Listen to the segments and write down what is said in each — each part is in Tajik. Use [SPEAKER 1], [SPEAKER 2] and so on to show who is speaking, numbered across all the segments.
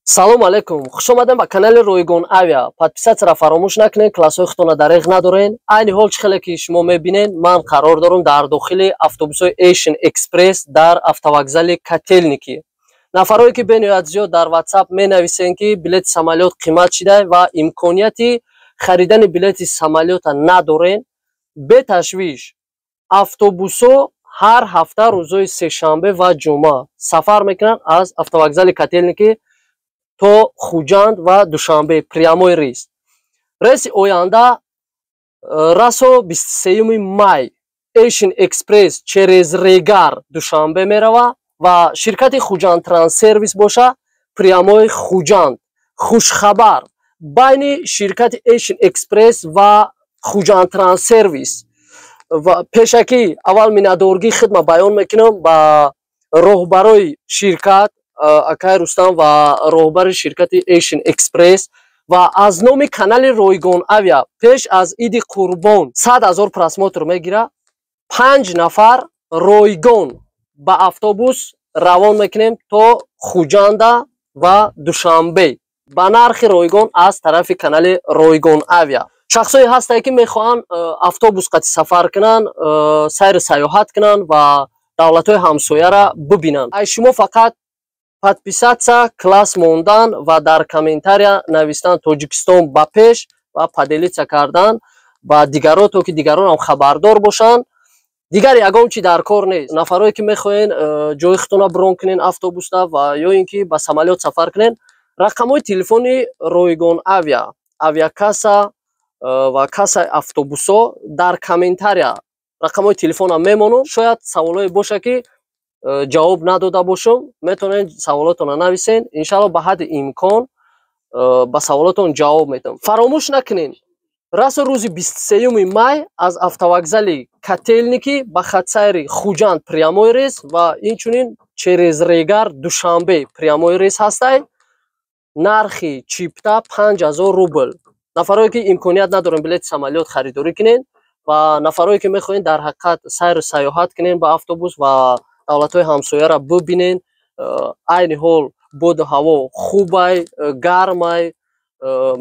[SPEAKER 1] Салом алейкум, хушомадем ба канали Ройгон Авиа. Подписаться ра фаромӯш накунед, классҳои худтонро дареғ надорен. Айни ҳол, чӣ хеле ки шумо мебинед, ман қарор дорам дар дохили автобусҳои Asian Express дар автовокзали Котельники. Нафарое ки бениҳоят зиёд дар WhatsApp менависен, ки билети самолёт қимат шида ва имконияти харидани билети самолёта надорен, беташвиш, автобусҳо ҳар ҳафта рӯзҳои сешанбе ва ҷумъа сафар мекунанд аз автовокзали Котельники то Хуҷанд ва Душанбе, прямой рейс. Рейси оянда расо 23 май Asian Express через Регар Душанбе мерава ва ширкати Хуҷанд Транссервис боша прямой Хуҷанд. Хушхабар: байни ширкати Asian Express ва Хуҷанд Транссервис ва пешакӣ аввал миннатдоргии хидма баён мекунам ба роҳбарои ширкат, акай Рустам ва роҳбари ширкати Asian Express, ва аз номи канали Ройгон Авиа пеш аз Иди Қурбон 100 000 просмотр мегира, панҷ нафар ройгон ба автобус равон мекунем то Хуҷанда ва Душанбе ба нархи ройгон аз тарафи канали Ройгон Авиа. Шахсое ҳастае, ки мехоҳанд автобус қати сафар кунанд, сайру сайёҳат кунанд ва давлатҳои ҳамсояра бибинанд. Ай шумо фақат подписаться, класс мондан ва дар комментария навистан «Тоҷикистон ба пеш» ва поделиться кардан ба дигарон, то ки дигаронам хабардор бошанд. Дигар ягон чи дар кор нест. Нафарое ки мехоҳен ҷои худтона брон кунен автобуста ва ё ин ки ба самолёт сафар кунен, рақамҳои телефони Ройгон Авиа, авиакасса ва кассаи автобусҳо дар комментария рақамҳои телефонам мемонам. Шояд саволое боша, ки ҷавоб надода бошам, метавонед саволотонро нависен, иншалло ба ҳадди имкон ба саволотон ҷавоб медиҳам. Фаромӯш накунед, расо рӯзи 23 май аз автовокзали Котельники ба хатсайри Хуҷанд прямой рейс ва инчунин через Регар Душанбе прямой рейс ҳастай. Нархи чипта 5000 рубл. Нафарое ки имконият надорем билети самолёт харидорӣ кунед ва нафарое ки мехоҳед дар ҳақиқат сайру сайёҳат кунед ба автобус ва давлатҳои ҳамсояра бибинед, айни ҳол боду ҳаво хубай, гармай,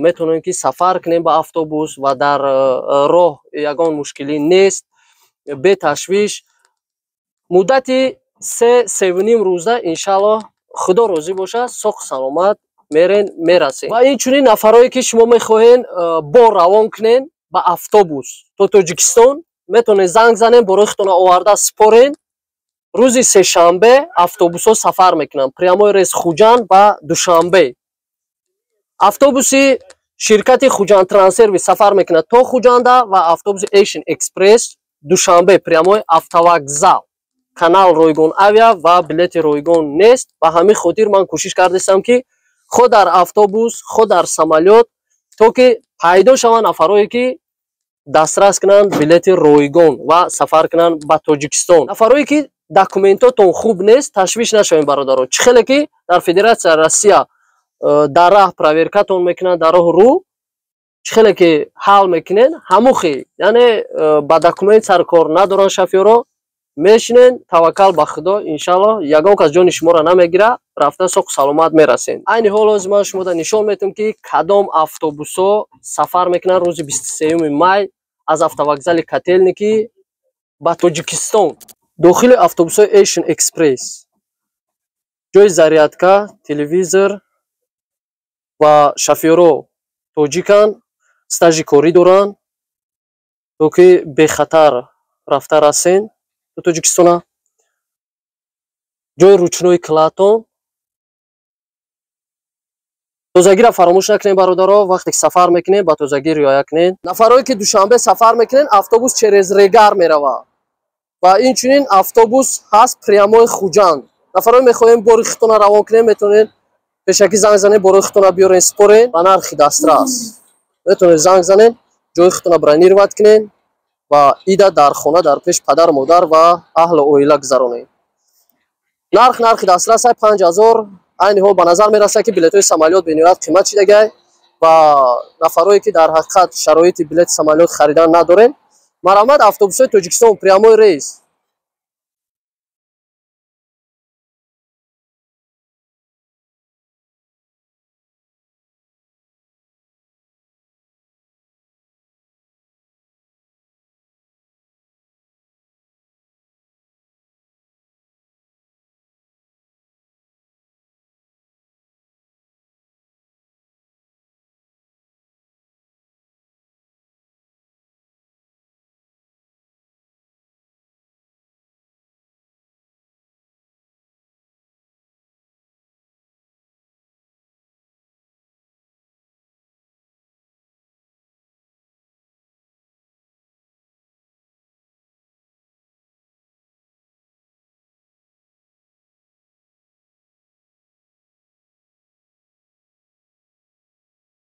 [SPEAKER 1] метавонем ки сафар кунем ба автобус ва дар роҳ ягон мушкилӣ нест. Беташвиш, муддати 3-3,5 рӯза, иншаллоҳ, Худо розӣ бошад, соҳу саломат мерен, мерасем. Ва инчунин нафарое ки шумо мехоҳед бор равон кунед ба автобус то Тоҷикистон, метавонед занг занед, борои худтонро оварда супорен. Рӯзи сешанбе автобусҳо сафар мекунанд, прямой рейс Хуҷанд ба Душанбе. Автобуси ширкати Хуҷанд Транссервис сафар мекунад то Хуҷанда ва автобуси Asian Express Душанбе прямой автовокзал. Канал Ройгон Авиа ва билети ройгон нест. Ба ҳамин хотир ман кӯшиш кардастам, ки хо дар автобус, хо дар самолёт, то ки пайдо шаванд нафарое, ки дастрас кунанд билети ройгон ва сафар кунанд ба Тоҷикистон. Нафарое ки документотон хуб нест, ташвиш нашавем, бародаро. Чӣ хеле ки дар Федератсияи Россия дар раҳ проверкатон мекунанд, дар роҳ рӯ чӣ хеле ки ҳал мекунед, ҳамухи, яъне ба документ сару кор надоранд шофёро. Мешинен, таваккал ба Худо, иншаллоҳ, ягон кас ҷони шуморо намегира, рафта соҳу саломат мерасен. Айни ҳол ҳозир ман шумода нишон метиҳам, ки кадом автобусҳо сафар мекунанд рӯзи 23 май аз автовокзали Котельники ба Тоҷикистон. Дохили автобусҳои Asian Express ҷои зарядка, телевизор ва шофёро тоҷиканд, стажи корӣ доранд, то ки бехатар рафта расен то Тоҷикистона. Ҷои ручной кладь-тон. Тозагиро фаромӯш накунед, бародаро, вақте ки сафар мекунед, ба тозагӣ риоя кунед. Нафарое ки Душанбе сафар мекунед, автобус через Регар меравад ва инчунин автобус ҳаст прямой Хуҷанд. Нафарое мехоҳем бори худтонро равон кунед, метавонед пешакӣ занг занед, борои худтонро биёрен, супорен ба нархи дастрас. Метавонед занг занед, ҷои худтонро бронировать кунед ва ида дар хона, дар пеш падару модар ва аҳлу оила гузаронед. Нарх нархи дастрас ай, 5000. Айни ҳол ба назар мерасад, ки билетҳои самолёт бениҳоят қимат шидагай ва нафарое ки дар ҳақиқат шароити билети самолёт харидан надорем, марҳамат, автобусҳои Тоҷикистон прямой рейс.